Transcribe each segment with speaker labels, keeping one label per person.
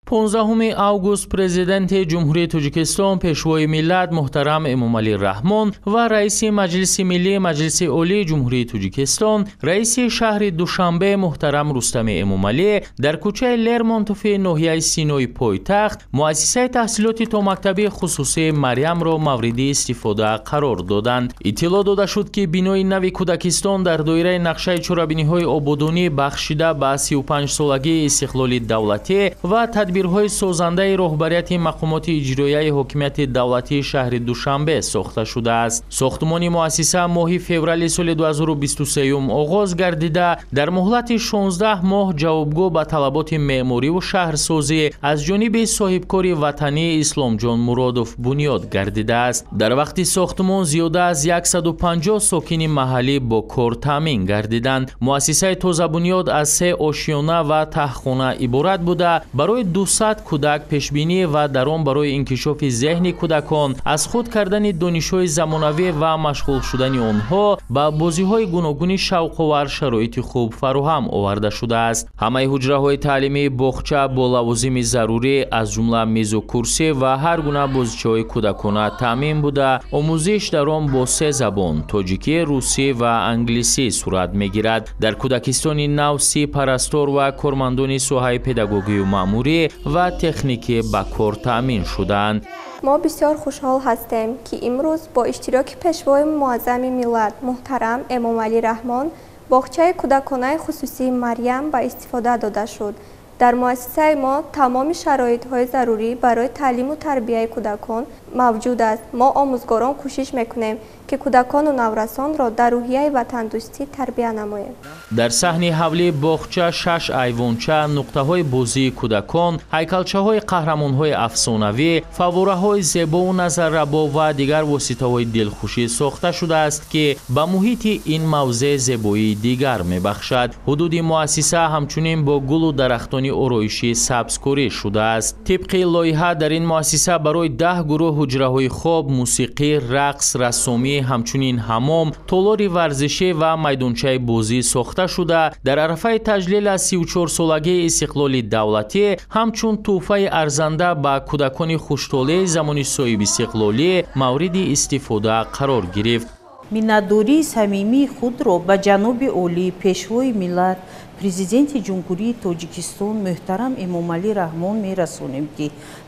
Speaker 1: 15 август Президенти Ҷумҳурии Тоҷикистон, Пешвои миллат муҳтарам Эмомалӣ Раҳмон ва Раиси Маҷлиси Миллӣ Маҷлиси Олии Ҷумҳурии Тоҷикистон, Раиси шаҳри Душанбе муҳтарам Рустами Эмомалӣ дар кӯчаи Лермонтофи ноҳияи Синои пойтахт муассисаи таҳсилоти томактабии хусусии Марьямро мавриди истифода қарор доданд. Иттилоъ дода шуд, ки бинои нави кӯдакистон дар доираи нақшаи чорабиниҳои ободонӣ бахшида ба 35-солагии истиқлоли давлатӣ ва тадбирҳои созандаи роҳбарияти мақомоти иҷроияи ҳокимияти давлатии шаҳри Душанбе сохта шудааст. Сохтмони муассиса моҳи феврали соли 2023 оғоз гардида, дар муҳлати 16 моҳ ҷавобгӯ ба талаботи меъмориву шаҳрсозӣ аз ҷониби соҳибкори ватанӣ Исломҷон Муродов бунёд гардидааст. Дар вақти сохтмон зиёда аз 150 сокини маҳаллӣ бо кор таъмин гардиданд. Муассисаи тозабунёд аз се ошёна ва таҳхона иборат буда, барои 200 кӯдак пешбинӣ ва дар он барои инкишофи зеҳни кӯдакон, аз худ кардани донишҳои замонавӣ ва машғул шудани онҳо ба бозиҳои гуногуни шавқовар шароити хуб фароҳам оварда шудааст. Ҳамаи ҳуҷраҳои таълимии боғча бо лавозими зарурӣ, аз ҷумла мизу курсӣ ва ҳар гуна бозичаҳои кӯдакона таъмин буда, омӯзиш дар он бо се забон тоҷикӣ, русӣ ва англисӣ сурат мегирад. Дар кӯдакистони нав 30 парастор ва кормандони соҳаи педагогию маъмурӣ ва техникӣ ба кор таъмин шудаанд.
Speaker 2: Мо бисёр хушҳол ҳастем, ки имрӯз бо иштироки Пешвои муаззами миллат муҳтарам Эмомалӣ Раҳмон боғчаи кӯдаконаи хусусии Марьям ба истифода дода шуд. Дар муассисаи мо тамоми шароитҳои зарурӣ барои таълиму тарбияи кӯдакон мавҷуд аст. Мо омӯзгорон кӯшиш мекунем, ки кӯдакону наврасонро дар рӯҳияи ватандӯстӣ тарбия намоем.
Speaker 1: Дар саҳни ҳавлии боғча 6 айвонча, нуқтаҳои бозии кӯдакон, ҳайкалчаҳои қаҳрамонҳои афсонавӣ, фаввораҳои зебову назаррабо ва дигар воситаҳои дилхушӣ сохта шудааст, ки ба муҳити ин мавзеъ зебоии дигар мебахшад. Ҳудуди муассиса ҳамчунин бо гулу дарахтони ороишӣ сабзкорӣ шудааст. Тибқи лоиҳа дар ин муассиса барои 10 гурӯҳ ҳуҷраҳои хоб, мусиқӣ, рақс, рассомӣ, ҳамчунин ҳамом, толори варзишӣ ва майдончаи бозӣ сохта шуда, дар арафаи таҷлил аз 34-солагии истиқлоли давлатӣ ҳамчун тӯҳфаи арзанда ба кӯдакони хуштолеи замони соҳибистиқлолӣ мавриди истифода қарор гирифт.
Speaker 3: Миннатдории самимии худро ба ҷаноби олӣ, Пешвои миллат, Президенти Ҷумҳурии Тоҷикистон муҳтарам Эмомалӣ Раҳмон мерасонем, ки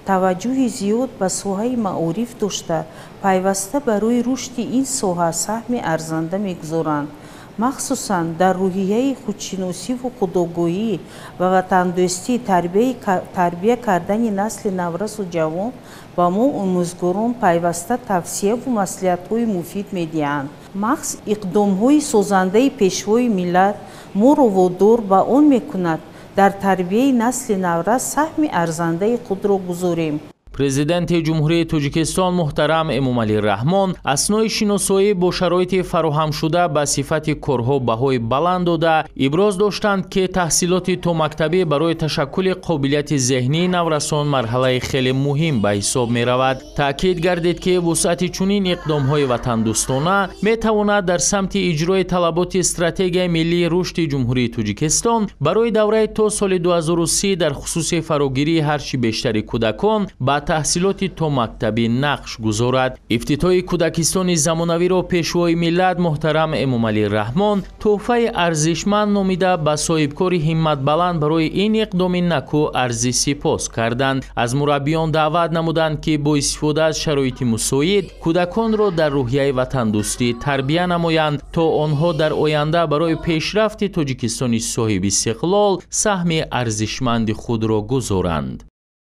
Speaker 3: таваҷҷӯҳи зиёд ба соҳаи маориф дошта, пайваста барои рушди ин соҳа саҳми арзанда мегузоранд. Махсусан дар рӯҳияи худшиносиву худогоҳӣ ва ватандӯстӣ тарбия кардани насли наврасу ҷавон ба мо омӯзгорон пайваста тавсияву маслиҳатҳои муфид медиҳанд. Маҳз иқдомҳои созандаи Пешвои миллат моро водор ба он мекунад, дар тарбияи насли наврас саҳми арзандаи худро гузорем.
Speaker 1: Президенти Ҷумҳурии Тоҷикистон муҳтарам Эмомалӣ Раҳмон аснои шиносоӣ бо шароити фароҳамшуда ба сифати корҳо баҳои баланд дода, иброз доштанд, ки таҳсилоти томактабӣ барои ташаккули қобилияти зеҳнии наврасон марҳалаи хеле муҳим ба ҳисоб меравад. Таъкид гардид, ки вусъати чунин иқдомҳои ватандӯстона метавонад дар самти иҷрои талаботи стратегияи миллии рушди Ҷумҳурии Тоҷикистон барои давраи то соли 2030 дар хусуси фарогирии ҳарчи бештари кӯдакон ба таҳсилоти томактабӣ нақш гузорад. Ифтитоҳи кӯдакистони замонавиро Пешвои миллат муҳтарам Эмомалӣ Раҳмон тӯҳфаи арзишманд номида, ба соҳибкори ҳимматбаланд барои ин иқдоми накӯ арзи сипос карданд. Аз мураббиён даъват намуданд, ки бо истифода аз шароити мусоид кӯдаконро дар рӯҳияи ватандӯстӣ тарбия намоянд, то онҳо дар оянда барои пешрафти Тоҷикистони соҳибистиқлол саҳми арзишманди худро гузоранд.